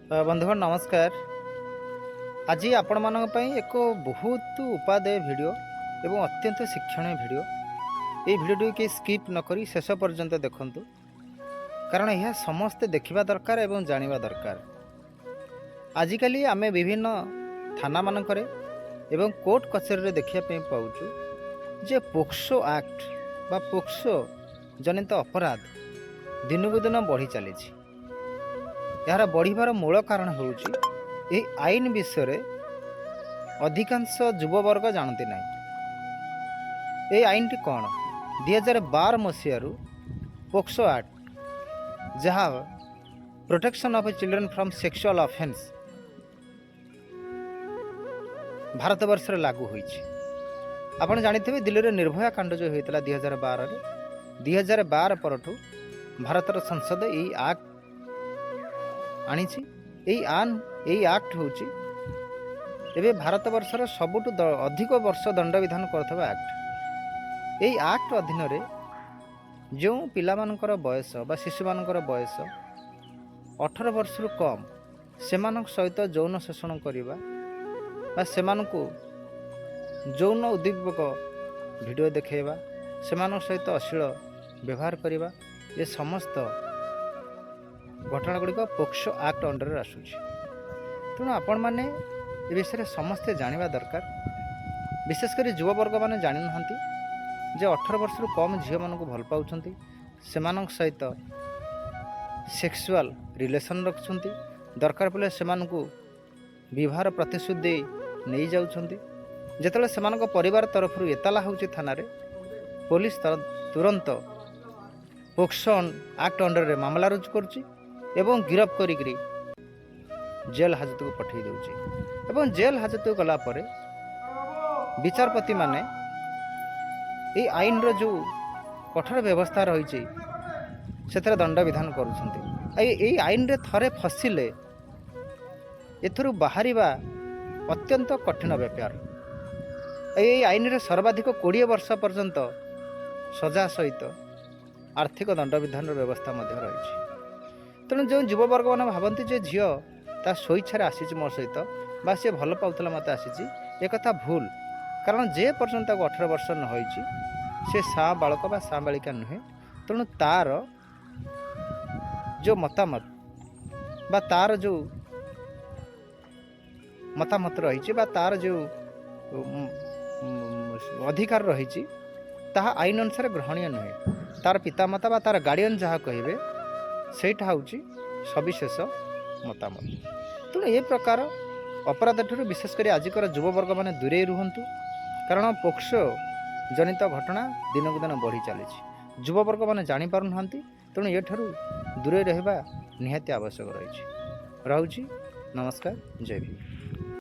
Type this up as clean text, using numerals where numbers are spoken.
ବନ୍ଧୁଗଣ, ନମସ୍କାର। ଆଜି ଆପଣମାନଙ୍କ ପାଇଁ ଏକ ବହୁତ ଉପାଦେୟ ଭିଡ଼ିଓ ଏବଂ ଅତ୍ୟନ୍ତ ଶିକ୍ଷଣୀୟ ଭିଡ଼ିଓ। ଏହି ଭିଡ଼ିଓଟିକୁ କେହି ସ୍କିପ୍ ନକରି ଶେଷ ପର୍ଯ୍ୟନ୍ତ ଦେଖନ୍ତୁ, କାରଣ ଏହା ସମସ୍ତେ ଦେଖିବା ଦରକାର ଏବଂ ଜାଣିବା ଦରକାର। ଆଜିକାଲି ଆମେ ବିଭିନ୍ନ ଥାନାମାନଙ୍କରେ ଏବଂ କୋର୍ଟ କଚେରୀରେ ଦେଖିବା ପାଇଁ ପାଉଛୁ ଯେ ପୋକ୍ସୋ ଆକ୍ଟ ବା ପୋକ୍ସୋ ଜନିତ ଅପରାଧ ଦିନକୁ ଦିନ ବଢ଼ି ଚାଲିଛି। ଏହାର ବଢ଼ିବାର ମୂଳ କାରଣ ହେଉଛି, ଏହି ଆଇନ ବିଷୟରେ ଅଧିକାଂଶ ଯୁବବର୍ଗ ଜାଣନ୍ତି ନାହିଁ। ଏହି ଆଇନଟି କ'ଣ? 2012 ମସିହାରୁ ପୋକ୍ସୋ ଆକ୍ଟ, ଯାହା Protection of Children from Sexual Offence, ଭାରତବର୍ଷରେ ଲାଗୁ ହୋଇଛି। ଆପଣ ଜାଣିଥିବେ, ଦିଲ୍ଲୀରେ ନିର୍ଭୟା କାଣ୍ଡ ଯେଉଁ ହୋଇଥିଲା 2012ରେ, 2012 ପରଠୁ ଭାରତର ସଂସଦ ଏଇ ଆକ୍ଟ ଆଣିଛି। ଏଇ ଆକ୍ଟ ହେଉଛି ଏବେ ଭାରତବର୍ଷର ସବୁଠୁ ଅଧିକ ବର୍ଷ ଦଣ୍ଡବିଧାନ କରୁଥିବା ଆକ୍ଟ। ଏଇ ଆକ୍ଟ ଅଧୀନରେ ଯେଉଁ ପିଲାମାନଙ୍କର ବୟସ ବା ଶିଶୁମାନଙ୍କର ବୟସ 18 ବର୍ଷରୁ କମ୍, ସେମାନଙ୍କ ସହିତ ଯୌନ ଶୋଷଣ କରିବା ବା ସେମାନଙ୍କୁ ଯୌନ ଉଦ୍ଦୀପକ ଭିଡ଼ିଓ ଦେଖାଇବା, ସେମାନଙ୍କ ସହିତ ଅଶ୍ଳୀଳ ବ୍ୟବହାର କରିବା, ଏ ସମସ୍ତ ଘଟଣା ଗୁଡ଼ିକ ପୋକ୍ସୋ ଆକ୍ଟ ଅଣ୍ଡରରେ ଆସୁଛି। ତେଣୁ ଆପଣମାନେ ଏ ବିଷୟରେ ସମସ୍ତେ ଜାଣିବା ଦରକାର। ବିଶେଷ କରି ଯୁବବର୍ଗମାନେ ଜାଣିନାହାନ୍ତି ଯେ 18 ବର୍ଷରୁ କମ୍ ଝିଅମାନଙ୍କୁ ଭଲ ପାଉଛନ୍ତି, ସେମାନଙ୍କ ସହିତ ସେକ୍ସୁଆଲ୍ ରିଲେସନ୍ ରଖୁଛନ୍ତି, ଦରକାର ପଡ଼ିଲେ ସେମାନଙ୍କୁ ବିବାହର ପ୍ରତିଶ୍ରୁତି ଦେଇ ନେଇଯାଉଛନ୍ତି। ଯେତେବେଳେ ସେମାନଙ୍କ ପରିବାର ତରଫରୁ ଏତଲା ହେଉଛି ଥାନାରେ, ପୋଲିସ ତୁରନ୍ତ ପୋକ୍ସୋ ଆକ୍ଟ ଅଣ୍ଡରରେ ମାମଲା ରୁଜୁ କରୁଛି ଏବଂ ଗିରଫ କରିକିରି ଜେଲ୍ ହାଜତକୁ ପଠାଇ ଦେଉଛି। ଏବଂ ଜେଲ୍ ହାଜତକୁ ଗଲା ପରେ ବିଚାରପତିମାନେ ଏଇ ଆଇନର ଯେଉଁ କଠୋର ବ୍ୟବସ୍ଥା ରହିଛି, ସେଥିରେ ଦଣ୍ଡବିଧାନ କରୁଛନ୍ତି। ଆଉ ଏଇ ଆଇନରେ ଥରେ ଫସିଲେ ଏଥିରୁ ବାହାରିବା ଅତ୍ୟନ୍ତ କଠିନ ବ୍ୟାପାର। ଏଇ ଆଇନରେ ସର୍ବାଧିକ 20 ବର୍ଷ ପର୍ଯ୍ୟନ୍ତ ସଜା ସହିତ ଆର୍ଥିକ ଦଣ୍ଡବିଧାନର ବ୍ୟବସ୍ଥା ମଧ୍ୟ ରହିଛି। ତେଣୁ ଯେଉଁ ଯୁବବର୍ଗମାନେ ଭାବନ୍ତି ଯେ ଝିଅ ତା ସ୍ୱଇଚ୍ଛାରେ ଆସିଛି ମୋ ସହିତ ବା ସେ ଭଲ ପାଉଥିଲା ମୋତେ ଆସିଛି, ଏକଥା ଭୁଲ। କାରଣ ଯେ ପର୍ଯ୍ୟନ୍ତ ତାକୁ 18 ବର୍ଷ ନ ହୋଇଛି, ସେ ସାବାଳକ ବା ସାବାଳିକା ନୁହେଁ। ତେଣୁ ତା'ର ଯେଉଁ ମତାମତ ବା ତା'ର ଯେଉଁ ମତାମତ ରହିଛି ବା ତା'ର ଯେଉଁ ଅଧିକାର ରହିଛି, ତାହା ଆଇନ ଅନୁସାରେ ଗ୍ରହଣୀୟ ନୁହେଁ। ତା'ର ପିତାମାତା ବା ତା'ର ଗାର୍ଡ଼ିଅନ୍ ଯାହା କହିବେ, ସେଇଟା ହେଉଛି ସବିଶେଷ ମତାମତ। ତେଣୁ ଏ ପ୍ରକାର ଅପରାଧ ଠାରୁ ବିଶେଷ କରି ଆଜିକାର ଯୁବବର୍ଗମାନେ ଦୂରେଇ ରୁହନ୍ତୁ, କାରଣ ପୋକ୍ସୋ ଜନିତ ଘଟଣା ଦିନକୁ ଦିନ ବଢ଼ି ଚାଲିଛି। ଯୁବବର୍ଗମାନେ ଜାଣିପାରୁନାହାନ୍ତି। ତେଣୁ ଏଠାରୁ ଦୂରେଇ ରହିବା ନିହାତି ଆବଶ୍ୟକ ରହିଛି। ରହୁଛି, ନମସ୍କାର, ଜୟ ଭୀମ।